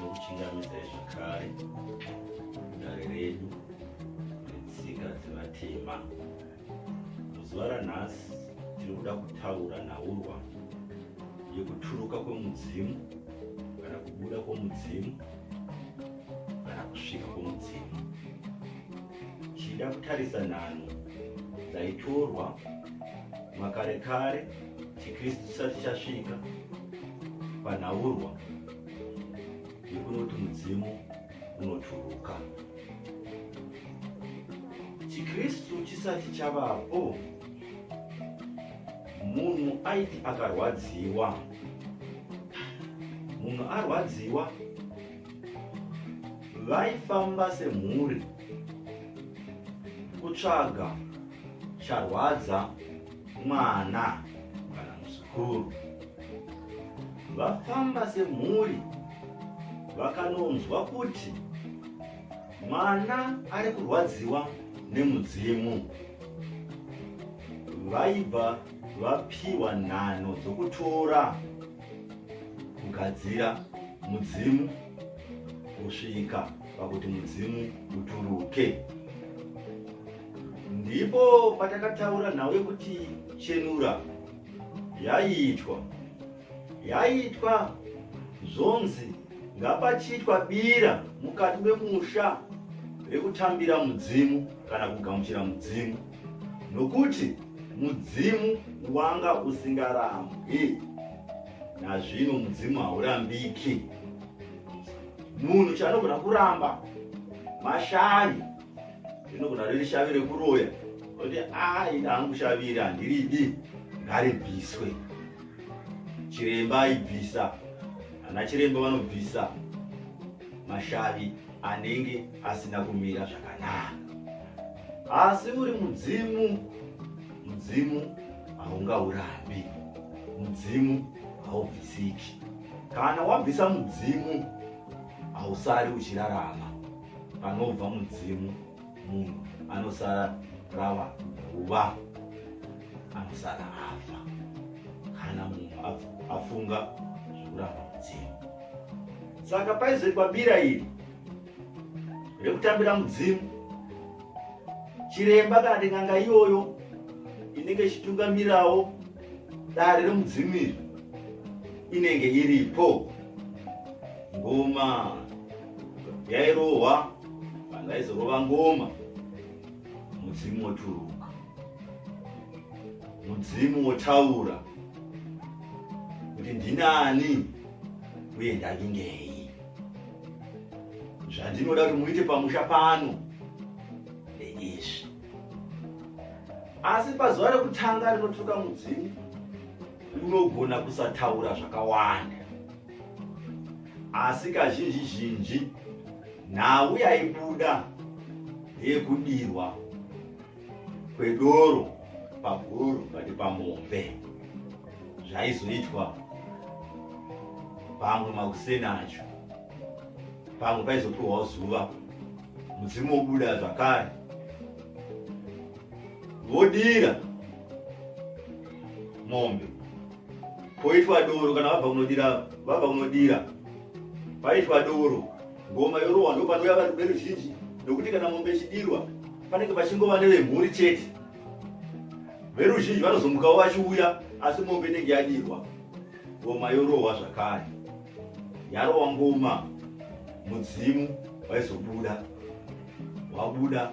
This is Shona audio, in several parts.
Tinokuchingamidzai zvakare kudare redu retsika dzevatema. Muzuva ranhasi tiri kuda kutaura nhaurwa yekuturuka kwemudzimu kana kubuda kwomudzimu kana kusvika kwomudzimu. Tichida kutarisa nhanho dzaitorwa makare kare chiKristu chisati chasvika panhaurwa yekunoti mudzimu unoturuka. ChiKristu chisati chavapo, munhu aiti akarwadziwa, munhu arwadziwa vaifamba semhuri kutsvaga charwadza mwana kana muzukuru. Vafamba semhuri vakanonzwa kuti mwana ari kurwadziwa nemudzimu, vaibva vapiwa nhanho dzokutora kugadzira mudzimu kusvika pakuti mudzimu uturuke. Ndipo patakataura nhau yekuti chenura yaiitwa yaiitwa zvonzi ngapachiitwa bira mukati memusha rekutambira mudzimu kana kugamuchira mudzimu nokuti mudzimu wanga usingarambwi. Nazvino mudzimu haurambiki. Munhu chaanogona kuramba mashavi, rinogona riri shavi rekuroya, oti a ini hangu shavi iri handiridi, ngaribviswe. Chiremba aibvisa, ana chiremba vanobvisa mashavi anenge asina kumira zvakanaka. Asi uri mudzimu, mudzimu haungaurambi, mudzimu haubvisiki. Kana wabvisa mudzimu hausari uchirarama. Panobva mudzimu munhu anosara rava guva, anosara afa kana munhu afunga zvekuramba mudzimu. Saka paizoitwa bira iri rekutambira mudzimu, chiremba kana kuti n'anga iyoyo inenge ichitungamirawo dare remudzimu iri inenge iripo. Ngoma yairohwa, vanhu vaizorova ngoma, mudzimu woturuka, mudzimu wotaura kuti ndinani uye ndavingei, zvandinoda kuti muite pamusha pano ndeizvi. Asi pazuva rekutanga rinoturuka mudzimu unogona kusataura zvakawanda, asi kazhinji zhinji nhau yaibuda yekudirwa kwedoro paguru kati pamombe zvaizoitwa pamwe makuseni acho, pamwe paizopiwawo zuva, mudzimu wobuda zvakare, vodira mombe, poitwa doro. Kana vabva kunodira, vabva kunodira, paitwa doro, ngoma yorohwa, ndo panouya vanhu veruzhinji, nokuti kana mombe ichidirwa panenge pachingova nevemhuri chete. Veruzhinji vanozomukawo vachiuya, asi mombe inenge yadirwa, ngoma yorohwa zvakare. Yarohwa ngoma, mudzimu waizobuda, wabuda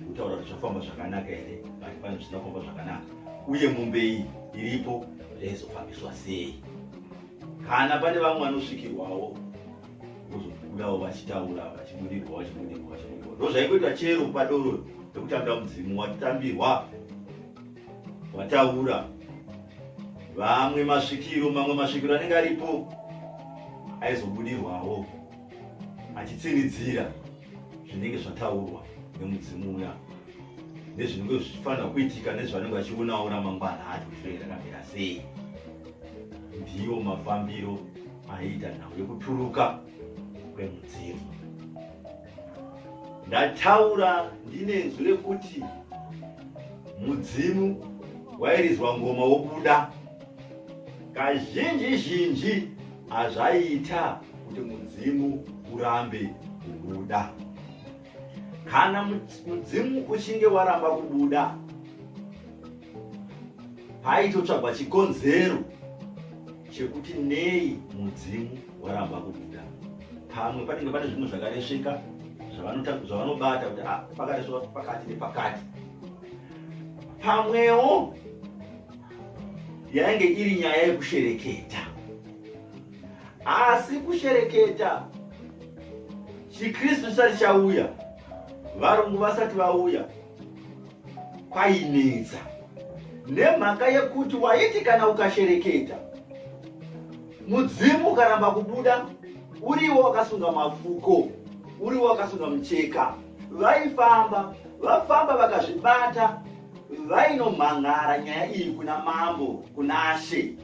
kutaura kuti zvafamba zvakanaka here, but pane zvisina kufamba zvakanaka, uye mombe iyi iripo yaizofambiswa sei. Kana pane vamwe vanosvikirwawo vozobudawo vachitaura, vachibudirwa, vachibudirwa, vachibudirwa. Ndo zvaingoitwa chero padoro rekutambira mudzimu. Watambirwa, wataura, vamwe masvikiro, mamwe masvikiro anenge aripo aizobudirwawo achitsinidzira zvinenge zvataurwa nemudzimu uya nezvinenge zvichifanira kuitika nezvavanenge vachionawo ramangwana acho kuti zvinenge rakamira sei. Ndiwo mafambiro aiita nhau yekuturuka kwemudzimu. Ndataura ndine nzwi rekuti mudzimu wairidzwa ngoma wobuda. Kazhinji zhinji hazvaiita. kuti mudzimu urambe kubuda. Kana mudzimu uchinge waramba kubuda, paitotsvagwa chikonzero chekuti nei mudzimu waramba kubuda. Pamwe panenge pane zvimwe zvakaresveka zvavanobata kuti ah, pakaresveka pakati nepakati. Pamwewo yainge iri nyaya yekushereketa, asi kushereketa chiKristu chisati chauya, varungu vasati vauya, kwainetsa nemhaka yekuti waiti kana ukashereketa mudzimu ukaramba kubuda uriwo wakasunga mafuko, uriwo wakasunga mucheka, vaifamba vafamba vakazvibata vainomhan'ara nyaya iyi kuna mambo, kunashe.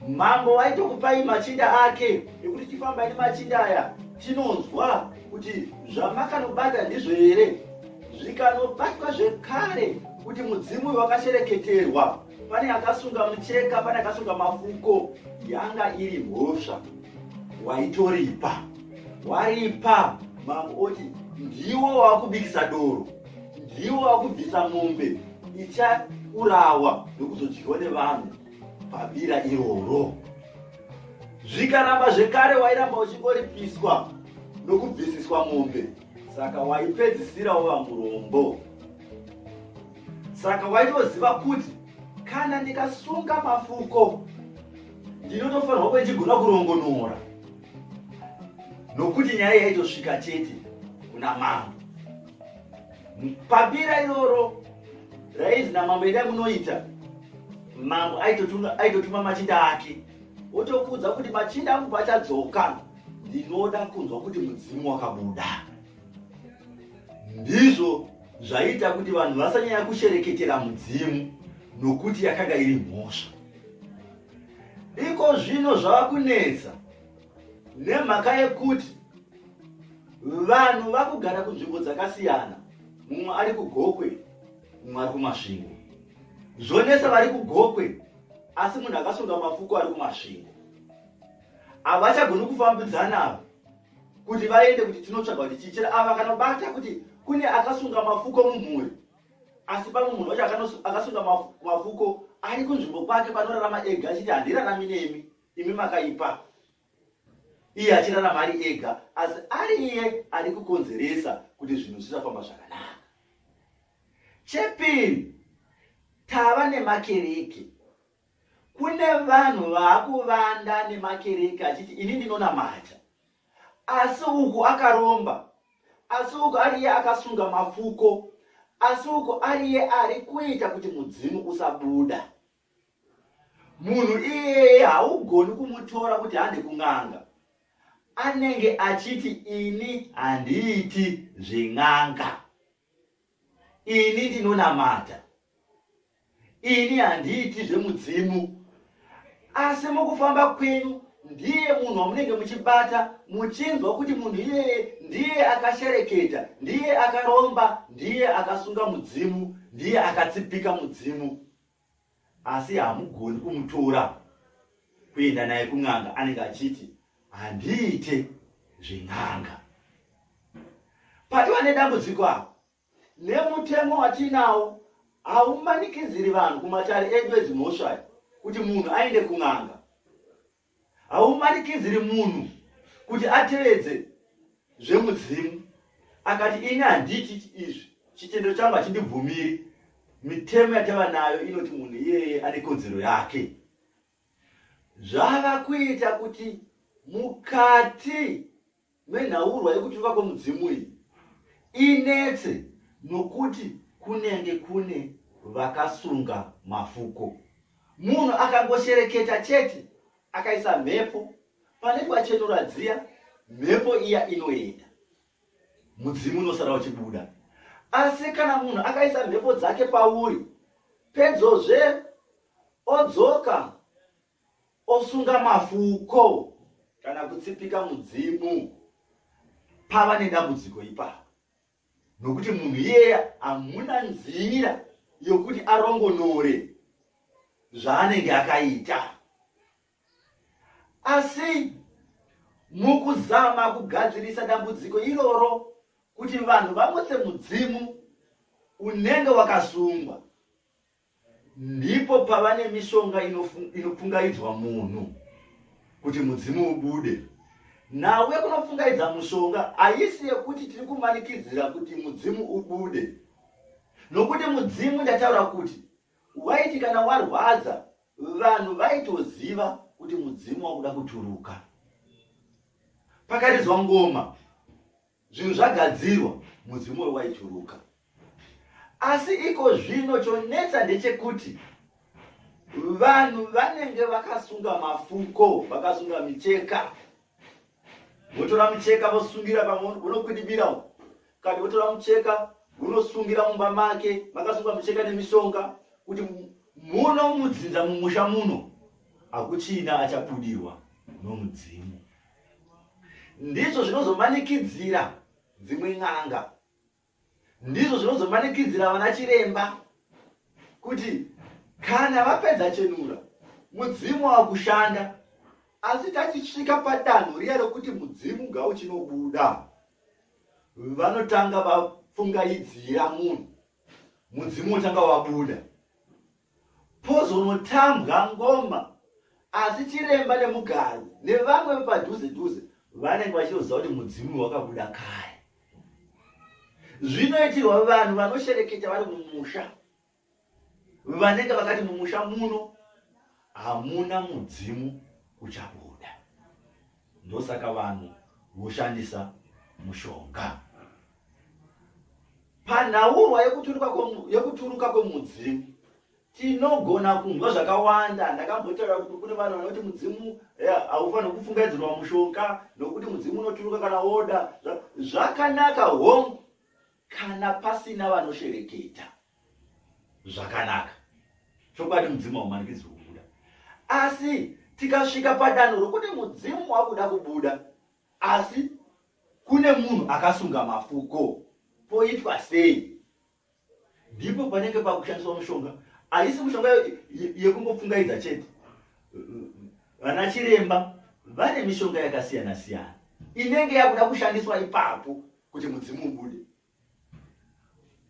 Mambo waitokupai machinda ake ekuti tifambai nemachinda aya tinonzwa kuti zvamakanobata ndizvo here. Zvikanobatwa zvekare kuti mudzimu uyu wakashereketerwa, pane akasunga mucheka, pane akasunga mafuko, yanga iri mhosva, waitoripa. Waripa, mambo oti ndiwo wakubikisa doro, ndiwo wakubvisa mombe ichaurawa nokuzodyiwa nevanhu pabira iroro. Zvikaramba zvekare, wairamba uchingoripiswa nokubvisiswa mombe, saka waipedzisira wava murombo. Saka waitoziva kuti kana ndikasunga mafuko ndinotofanirwa kuve ndichigona kurongonora, nokuti nyaya yaitosvika chete kuna mambo. Pabira iroro rainzi namambo endai munoita, mambo aitotuma machinda ake otokuudza kuti machinda angu pachadzoka ndinoda kunzwa kuti mudzimu wakabuda. Ndizvo zvaiita kuti vanhu vasanyanya kushereketera mudzimu, nokuti yakanga iri mhosva. Iko zvino zvava kunetsa nemhaka yekuti vanhu vakugara kunzvimbo dzakasiyana, mumwe ari kuGokwe, mumwe ari kuMasvingo. Zvonetsa vari kuGokwe, asi munhu akasunga mafuko ari kuMasvingo. Havachagoni kufambidzana ava kuti vaende kuti tinotsvaga kuti chichera ava kanobata kuti kune akasunga mafuko mumhuri, asi pamwe munhu wacho akasunga mafuko ari kunzvimbo kwake panorarama ega, achiti handirarami nemi, imi makaipa, iye achirarama ari ega, asi ari iye ari kukonzeresa kuti zvinhu zvisafamba zvakanaka. Chepiri, tava nemakereke. Kune vanhu vaakuvanda nemakereke achiti ini ndinonamata, asi uku akaromba, asi uku ariye akasunga mafuko, asi uku ariye ari kuita kuti mudzimu usabuda. Munhu iyeye haugoni kumutora kuti hande kun'anga, anenge achiti ini handiiti zven'anga, ini ndinonamata, ini handiiti zvemudzimu. Asi mukufamba kwenyu ndiye munhu wamunenge muchibata, muchinzwa kuti munhu iyeye ndiye akashereketa, ndiye akaromba, ndiye akasunga mudzimu, ndiye akatsipika mudzimu, asi hamugoni kumutora kuenda naye kun'anga, anenge achiti handiite zven'anga. Patova nedambudziko apa nemutemo watinawo, haumanikidziri vanhu kumatare edu edzimhosva kuti munhu aende kun'anga. Haumanikidziri munhu kuti atevedze zvemudzimu. Akati ini handiti izvi, chitendero changu hachindibvumiri. Mitemo yatava nayo inoti munhu iyeye ane kodzero yake. Zvava kuita kuti mukati menhaurwa yekutuka kwemudzimu iyi inetse, nokuti kunenge kune vakasunga mafuko. Munhu akangoshereketa chete akaisa mhepo panoitwa chenura dziya, mhepo iya inoenda, mudzimu unosara uchibuda. Asi kana munhu akaisa mhepo dzake pauri, pedzozve odzoka osunga mafuko kana kutsipika mudzimu, pava nedambudziko ipapo, nokuti munhu iyeye hamuna nzira yokuti arongonore zvaanenge akaita. Asi Mukuzama kugadzirisa dambudziko iroro kuti vanhu vamutse mudzimu unenge wakasungwa, ndipo pava nemishonga inopfungaidzwa munhu kuti mudzimu ubude. Nhau yekunopfungaidza mushonga haisi yekuti tiri kumanikidzira kuti mudzimu ubude, nokuti mudzimu ndataura kuti waiti kana warwadza vanhu vaitoziva kuti mudzimu wakuda kuturuka. Pakaridzwa ngoma zvinhu zvagadzirwa, mudzimu uyo waituruka. Asi iko zvino chonetsa ndechekuti vanhu vanenge vakasunga mafuko, vakasunga micheka, votora mucheka vosungira pamwe vonokwidibira uko, kati votora mucheka vonosungira mumba make, vakasunga mucheka nemishonga kuti muno mudzinza mumusha muno hakuchina achabudirwa nomudzimu. Ndizvo zvinozomanikidzira dzimwe n'anga, ndizvo zvinozomanikidzira vana chiremba kuti kana vapedza chenura mudzimu wakushanda, asi tachisvika padanho riya rokuti mudzimu ngauchinobuda, vanotanga vapfungaidzira munhu, mudzimu wotanga wabuda, pozonotambwa ngoma, asi chiremba nemugari nevamwe vepadhuze dhuze vanenge vachitoziva kuti mudzimu wakabuda kare. Zvinoitirwa vanhu vanoshereketa vari mumusha, vanenge vakati mumusha muno hamuna mudzimu uchabuda, ndosaka vanhu voshandisa mushonga. Panhaurwa yekuturuka kwemudzimu tinogona kunzwa zvakawanda. Ndakambotaura kuti kune vanhu vanoti mudzimu haufaniri kupfungaidzirwa mushonga nokuti mudzimu unoturuka kana woda. Zvakanaka hongu kana pasina vanoshereketa zvakanaka, chokwadi mudzimu haumanikidzirwi kubuda, asi tikasvika padanho rokuti mudzimu wakuda kubuda asi kune munhu akasunga mafuko, poitwa sei? Ndipo panenge pakushandiswa mushonga. Haisi mushonga yekungopfungaidza chete. Vana chiremba vane mishonga yakasiyana siyana inenge yakuda kushandiswa ipapo kuti mudzimu ubude.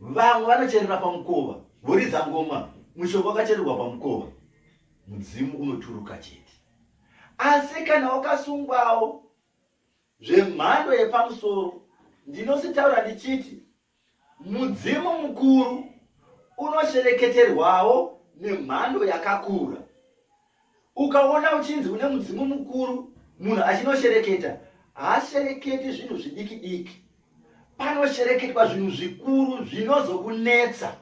Vamwe vanocherera pamukova voridza ngoma, mushonga wakachererwa pamukova, mudzimu unoturuka chete. Asi kana wakasungwawo zvemhando yepamusoro, ndinositaura ndichiti mudzimu mukuru unoshereketerwawo nemhando yakakura. Ukaona uchinzi une mudzimu mukuru, munhu achinoshereketa haashereketi zvinhu zvidiki diki, panoshereketwa zvinhu zvikuru zvinozokunetsa.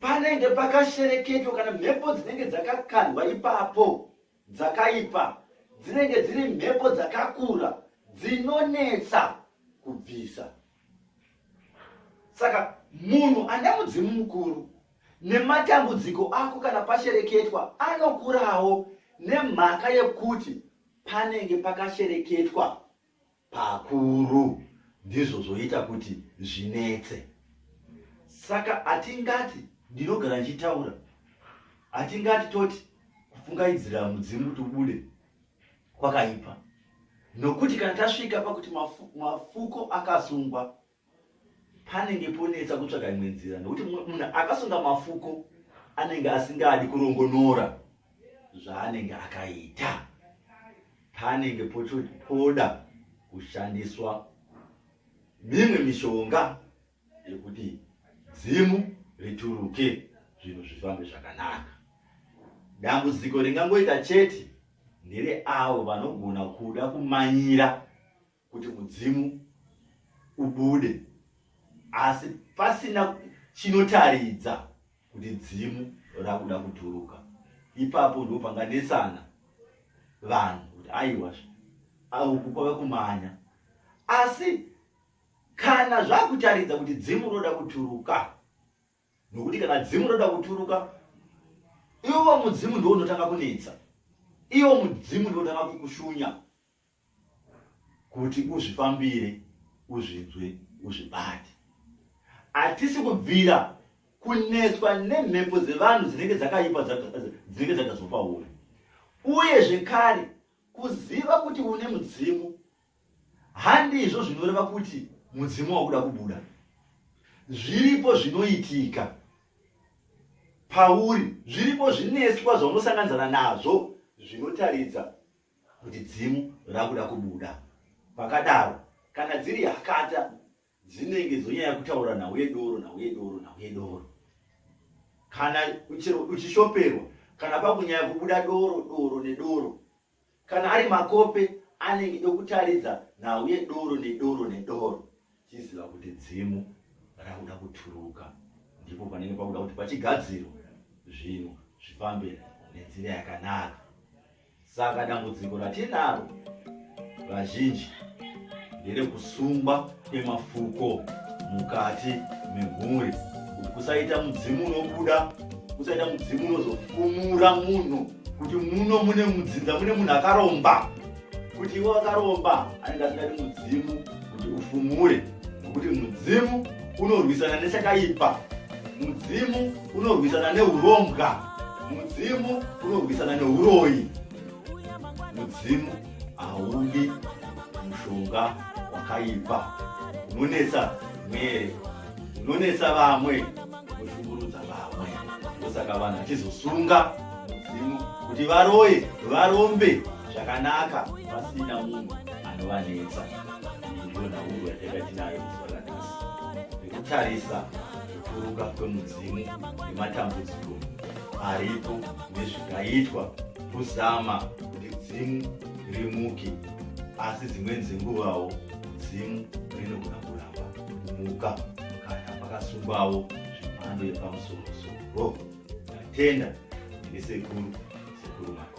Panenge pakashereketwa kana mhepo dzinenge dzakakandwa ipapo dzakaipa, dzinenge dziri mhepo dzakakura dzinonetsa kubvisa. Saka munhu ane mudzimu mukuru nematambudziko ako kana pashereketwa anokurawo nemhaka yekuti panenge pakashereketwa pakuru, ndizvo zvoita kuti zvinetse. Saka hatingati, ndinogara ndichitaura, hatingati toti kupfungaidzira mudzimu kuti ubude kwakaipa, nokuti kana tasvika pakuti mafuko akasungwa panenge ponetsa kutsvaga imwe nzira, nokuti munhu akasunga mafuko anenge asingadi kurongonora zvaanenge akaita. Panenge poda kushandiswa mimwe mishonga yekuti dzimu rituruke, zvinhu zvifambe zvakanaka. Dambudziko ringangoita chete ndereavo vanogona kuda kumanyira kuti mudzimu ubude asi pasina chinotaridza kuti dzimu rakuda kuturuka. Ipapo ndipo panganetsana vanhu kuti aiwa, uku kwave kumanya. Asi kana zvakutaridza kuti dzimu roda kuturuka, nokuti kana dzimu roda kuturuka, iwo mudzimu ndiwo unotanga kunetsa, iwo mudzimu ndiwo unotanga kukushunya kuti uzvifambire, uzvinzwe, uzvibate. Hatisi kubvira kunetswa nemhepo dzevanhu dzinenge dzakaipa, dzinenge dzakazwa pauri. Uye zvekare Kuziva kuti une mudzimu handizvo zvinoreva kuti mudzimu wakuda kubuda. Zviripo zvinoitika pauri, zviripo zvineswa zvaunosanganidzana nazvo zvinotaridza kuti dzimu rakuda kubuda. Pakadaro, kana dziri hakata dzinenge dzonyanya kutaura nhau yedoro, nhau yedoro, nhau yedoro. Kana chero uchishoperwa, kana pakunyanya kubuda doro, doro nedoro. Kana ari makope anenge ekutaridza nhau yedoro nedoro nedoro. Chiziva kuti dzimu rakuda kuturuka, ndipo panenge pakuda kuti pachigadzirwa zvinhu zvifambe nenzira yakanaka. Saka dambudziko ratinaro vazhinji nderekusungwa kwemafuko mukati memhuri, kuti kusaita mudzimu unobuda, kusaita mudzimu unozofumura munhu kuti muno mune mudzinza mune munhu akaromba, kuti iwe wakaromba anenge asingadi mudzimu kuti ufumure, nokuti mudzimu unorwisana nechakaipa, mudzimu unorwisana neurombwa, mudzimu unorwisana neuroyi. Mudzimu haudi mushonga wakaipa unonetsa mwere, unonetsa vamwe, unoshungurudza vamwe. Ndosaka vanhu vachizosunga mudzimu kuti varoye, varombe zvakanaka pasina munhu anovanetsa. Iyi ndiyo nhauro yatanga tinayo muzuva ranhasi, rekutarisa kuturuka kwemudzimu nematambudziko aripo nezvingaitwa kuzama kuti dzimu rimuke, asi dzimweni dzenguvawo dzimu rinogona kuramba kumuka kana pakasungwawo zvemhando yepamusorosoro. Ndatenda, ndiri sekuru, sekuru Mari.